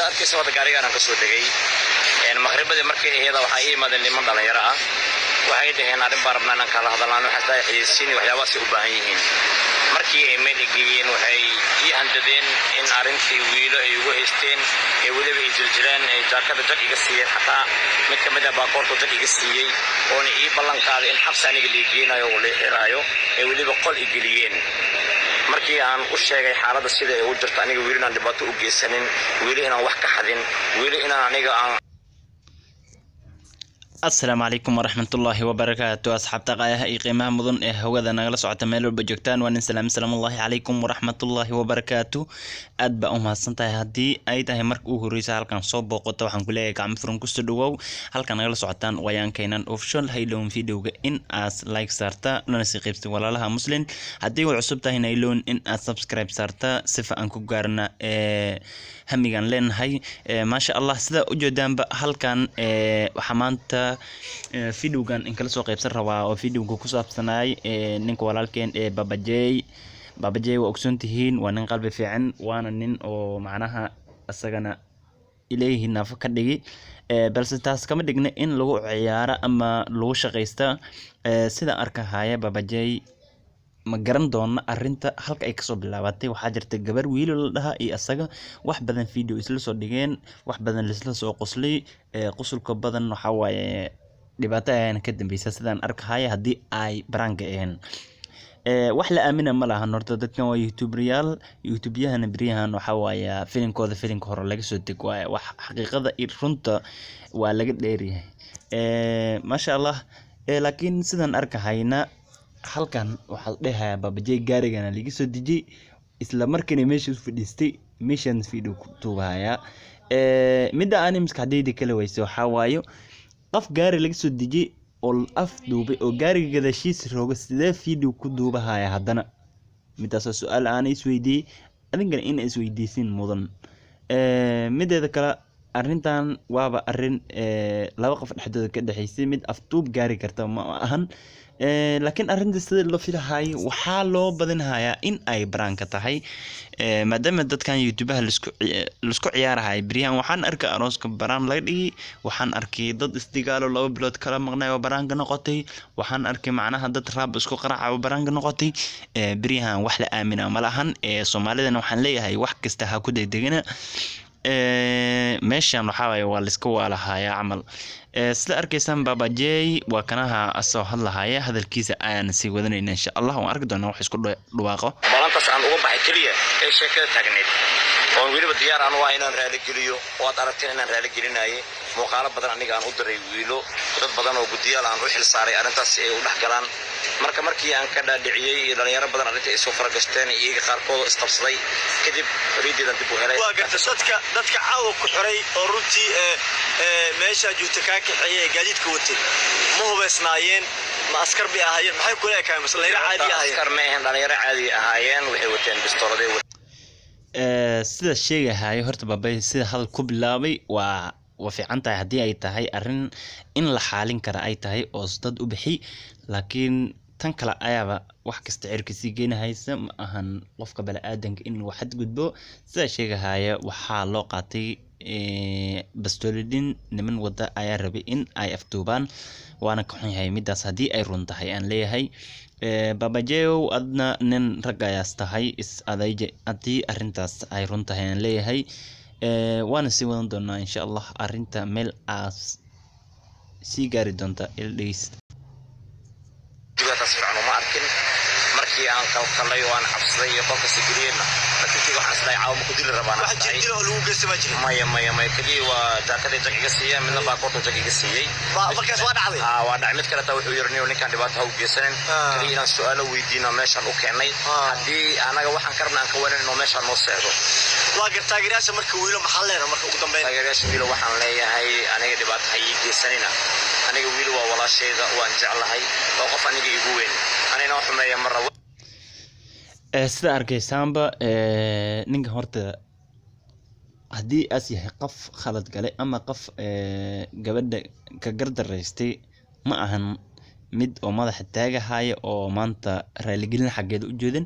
Arkaysa wada gaarigaan aan kasoo degay maqribadii markay aheeda, waxaa ii imaadeen niman dhalinyaro ah. Waxay dhaheen, "Arrin baan rabnaa inaan kala hadalnaan." Waxaas dhahay xayeysiin iyo waxyaabahaasay u baahan yihiin. Markii ay meel geeyeen, waxay ii handadeen in arrintii wiilo ay ugu haysteen, ee weliba ay jirjireen, ay jaakada jag iga siiyeen. Xataa mid ka mid ah baakoortu jag iga siiyey, oona ii ballan qaaday in xabsi aniga lii geenayo oo lii xiraayo, ee weliba qol i geliyeen. Markii aan u sheegay xaaladda sida ay u jirto, aniga wiili inaan dhibaato u geysanin, wiili inaan wax ka xadin, wiili inaan aniga aan Asalaamu calaykum waraxmatullaahi wabarakaatu. Asxaabta qaayaha iyo qiimaha mudan ee hawada nagala socota, meel walba joogtaan, waa nin salaam. Salaamullaahi calaykum waraxmatullaahi wabarakaatu. Aad baa u mahadsan tahay. Haddii ay tahay marka ugu horreysa halkan soo booqato, waxaan ku leeyahay gacmo furan kusoo dhawow. Halkan nagala socotaan Wayaankaynan Official. Haylown videoga in aad like saarta, lana sii qaybsta walaalaha Muslim. Haddii way cusub tahayna, haylown in aad subscribe saarta, sifa aan ku gaarna hamigaan leenahay. Maasha Allah, sida ujeedaanba halkan waxaa maanta videogan in kala soo qaybsan rabaa oo videoga ku saabsanaay ninka walaalkeen ee Babajey. Babajey waa ogsoon tihiin, waa nin qalbi fiican, waana nin oo macnaha isagana Ilaahi naafo ka dhigi, balse taas kama dhigna in lagu ciyaaro ama lagu shaqaysta. Sida arkahaya, Babajey ma garan doona arrinta halka ay kasoo bilaabatay. Waxaa jirta gabar wiilo la dhahaa iyo asaga wax badan video isla soo dhigeen, wax badan laisla soo qoslay. Qusulka badan waxaa waaye dhibaato ayaana ka dambeysa, sidaan arkahaya, haddii ay prank-ga ahayn. Wax la aamina ma lahan. Horta dadkan waa youtuberyaal. Youtubeyahana beryahan waxaa waaye filinkooda filinka hore laga soo deg waaye, wax xaqiiqada iyo runta waa laga dheeryahay, maasha Allah. Laakiin sidaan arkahayna, halkan waxaa la dhahayaa Babajey gaarigana laga soo dejiyey, isla markiina meesha u fadhiistay, meeshaan video ku duubahayaa. Midda aan maskaxdayda kala weyse waxaa waayo, qof gaari laga soo dejiyey oo la af duubay oo gaariga gadaashiisa rooga, sidee video ku duubahaya haddana? Midaas waa su-aal aan isweydiiyey, adinkana ina isweydiisin mudan. Mideeda kale, arrintan waaba arrin laba qof dhexdooda ka dhexeysay, mid afduub gaari karta ma ahan. Laakiin arrinta sida loo filahayo, waxaa loo badinhayaa in ay prank-ka tahay, maadaama dadkan youtubaha laisku ciyaarahay beryahan. Waxaan arkay arooska prank laga dhigay, waxaan arkay dad isdigaalo 2 bilood kala maqnay oo prank-ka noqotay, waxaan arkay macnaha dad raab isku qaraaca oo prank-ka noqotay. Beryahan wax la aamina ma lahan. Soomaalidana waxaan leeyahay, wax kasta ha ku degdegina. Meeshan waxaa waaye waa laiska waalahayaa camal. Sida arkaysaan, Baba J waa kanaha asoo hadlahaya, hadalkiisa ayaan sii wadanayna insha Allah. Waan arki doonaa wax isku dhawaaqo. Balantaas aan uga baxay keliya ee sheekada taagneyd, oon weliba diyaar aan u ah inaan raaligeliyo, oo aad aragteen inaan raaligelinaye. Muuqaalo badan aniga aan u diray wiilo, dad badan oo guddiyaal aan u xil saaray arrintaas si ay u dhex galaan. Marka markii aan ka dhaadhiciyey iyo dhalinyaro badan arrinta ay soo faragashteen, iyaga qaarkood oo isqabsaday, kadib xorriyaddeedan dib u helay. Waa garta. Dadka caawa ku xiray oo runtii meeshaa joogta kaa kaxeeyay ee gaadiidka watay, ma hubaysnaayeen? Ma askar bay ahaayeen? Maxay kula ekaayeen? Mase dhalinyaro caadi ahaayeen? Askar ma ahayn, dhalinyaro caadi ahaayeen. Waxay wateen bistooladay. Sida sheegahayo, horta Babay sida hadal ku bilaabay waa fiican tahay, haddii ay tahay arrin in la xaalin kara ay tahay oo dad u bixi. Laakiin tan kale ayaaba wax kasta cirka sii geynahaysa. Ma ahan qofka bani'aadanka in uu xadgudbo. Sida sheegahaya, waxaa loo qaatay bastooladin niman wada ayaa rabay in ay afduubaan, waana ka xun yahay midaas haddii ay run tahay aan leeyahay. Babajeyow, adna nin rag ayaas tahay, is adayje haddii arrintaas ay run tahay aan leeyahay. Waana sii wadan doonaa insha Allah. Arrinta meel aas sii gaari doonta ila dhegeysta. Taas fiican uma arkin. Markii aan qalqalay oo aan cabsaday iyo qolkasi geliyeenna, laakiin waxaan isdhahay, caawa ma ku dili rabaan. Wax jirdil oo lagu geysta ma jirin? Maya, maya, maya. Keliya waa jaakaday jag iga siiyeen, midna baakoorta jag iga siiyey. Markaas waa dhacday? Aa, waa dhacay. Mid kale taa wuxuu yiri, "Niyow, ninkaan dhibaato ha u geysanin, keliya inaan su-aalo weydiino meeshaan u keennay. Haddii anaga waxaan ka rabna aan ka wanan, meeshaan noo seexdo." Waa gar. Taageerayaasha marka wiilo maxaa leedahay marka ugu dambeyn? Taageerayaasha wiilo waxaan leeyahay, aniga dhibaato ha ii geysanina. Aniga wiilo waa walaashayda, waan jeclahay, waa qof aniga igu weyn, anina xumeeya ma rabo. Sida arkaysaanba, ninka horta haddii aas yahay qof khalad galay ama qof gabadha ka gardaraystay, ma ahan mid oo madaxa taagahaya oo maanta raaligelin xaggeeda u jeedin.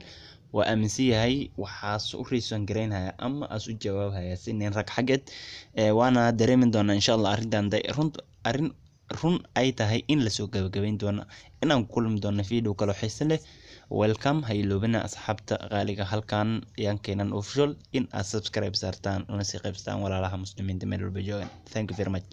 Waa aaminsan yahay waxaas u reason garaynhaya ama as u jawaabhaya si nin rag xaggeed. Waana dareemi doonaa insha Allah arrintan day run arrin run ay tahay in lasoo gabagabayn doono, inaan ku kulmi doono video kale oo xiiso leh. Welcome. Ha iloobina asxaabta qaaliga halkan ayaan keenan official in aad subscribe saartaan una sii qaybsataan walaalaha muslimiinta meel walba joogan. Thank you very much.